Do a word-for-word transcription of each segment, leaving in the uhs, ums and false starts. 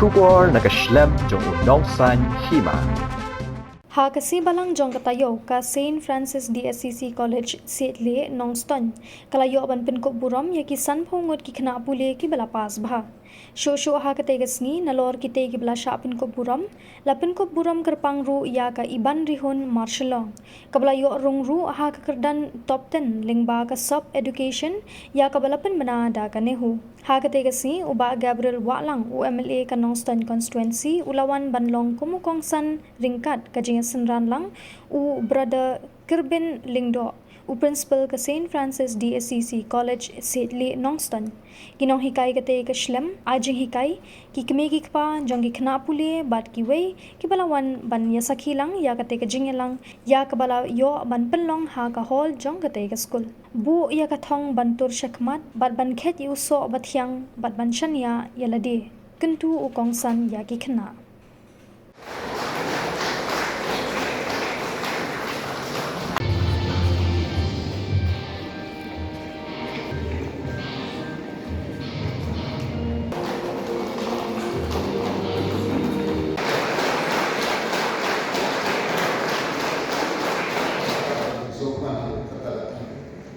Khubor na ka shlem jong u nongsan hima. Ha ka sngi Balang jong ka taïew, ka Saint Francis D S C C College Siedley Nongstoiñ ka la ïoh ban pynkup burom ïa ki sanphew ngut ki khynnah pule kiba la pass bha. Shuh shuh ha katei ka sngi, nalor kitei kiba la shah pynkup burom, la pynkup burom kyrpang ruh ïa ka Ibanrihun Marshallong, kaba la ïoh rung ruh ha ka kyrdan top ten lyngba ka sub education ïa kaba la pynbna da ka NEHU. Ha katei ka sngi, u Bah Gabriel Wahlang, u M L A ka Nongstoiñ constituency, u la wan ban long kum u kongsan ryngkat ka jingïasynran lang u Brother Kirbin Lyngdoh, u principal ka Saint Francis D S C C College Siedley Nongstoiñ. Ki nonghikai katei ka shlem ai jinghikai, ki kmie ki kpa jong ki khynnah pule bad kiwei kiba la wan ban ïasakhi lang ïa katei ka jingïalang ïa kaba la ïoh ban pynlong ha ka hall jong katei ka skul. Buh ïa ka thong ban tur shakhmat bad ban khet ïa u soh bathiang bad ban shaniah ïa lade, kyntu u kongsan ïa ki khynnah.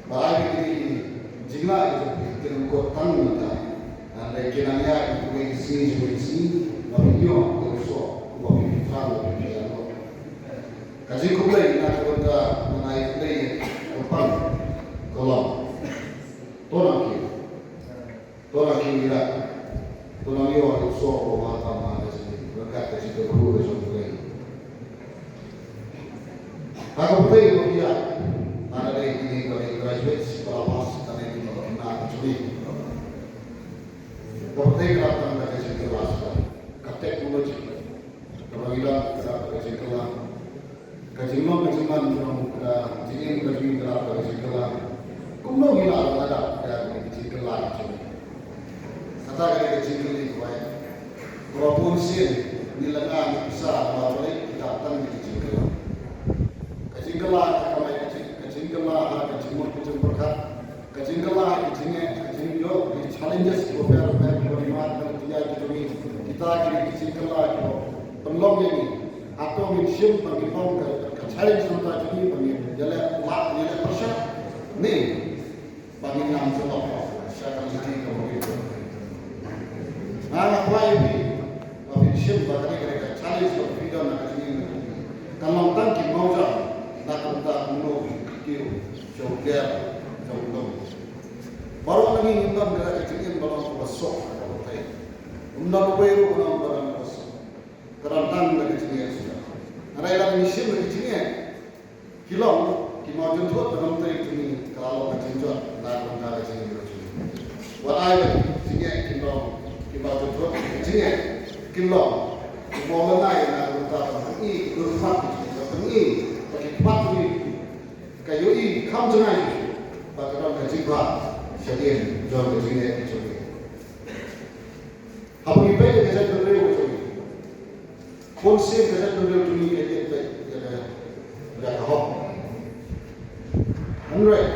Ba ai ba kine ki jinglah ki jong phi kin ym kut tang mynta. Hynrei kin nang ïaid na kawei ka sngi sha kawei ka sngi, ba phin ïoh ïa u soh uba phi thrang, ba phi ïoh. Ka jingkhublei na ka bynta, nang ai khublei ïa ka pang ka long. To nang kiew. To nang kiew ïa. To nang ïoh ïa u soh uba phi thrang ha ka jingim ryngkat ka jingkyrkhu ka jong U Blei. Ha ka pyrthei ba phi ïaid, lada dei kine ki graduates ba la pass, lada dei kine ki khynnah ka jong ngi, ka pyrthei ka dap tang da ka jingkylla shibun. Ka technology kaba ngi don ka dap da ka jingkylla. Ka jinglong ka jingman jong ka jingim ka jong ngi ka dap da ka jingkylla. Kumno ngi lah ban ïada ïa ka jingkylla ka jong ngi? Kata ka dei ka jingkylli kawei. Baroh bun sien ngi lynga ngi pisa, namar balei? Ki dap tang da ka jingkylla. Ka jingkylla ka kamai ka jing, ka jingkylla ha ka jingmut ka jingpyrkhat. Ka jingkylla ha ka jingeh, ka jingïoh ki challenges kiba pher bapher kiba ngi mad ha ka jingim ka jong ngi. Kita ki dei ki jingkylla kiba pynlong ïa ngi. Hato ngin shim ba ngin long ka, ka challenge na ka bynta jong ngi, ba ngin ïaleh lad, ïaleh pyrshah, ne ba ngin nang jngoh sha ka lynti kaba ngin. Nga nga kwah ïa phi ba phin shim ba kane ka dei ka challenge kaba phi don ha ka jingim ka jong phi. Kan long tang ki mawjam na ka bynta kumno phin kyntiew sha u ker jong u lum. Baroh na ngi ngim don ka jingim ba long kaba suk ha ka pyrthei. Ym don uwei ruh ba long, ba long kaba suk. Ka don tang da ka jingeh shuh. Hynrei lada ngi shim da ka jingeh, ki long ki mawjynthut, ka jingmyntoi jong ngi ka la long ka jingjot na ka bynta ka jingim ka jong ngi. Wat ai ba ki jingeh kin long ki mawjynthut, ki jingeh kin long ki mawlynnai na ka bynta ka jingim, ka jingim, ka jingim, ka ïohi kham jngai ba ka don ka jingbha shadien jong ka jingeh ka jong ngi. Haba ngi peit ïa ka jaitbynriew ka jong ngi, bun sien ka jaitbynriew jong ngi ka ïeit beit ïa ka, ïa ka hok. Hynrei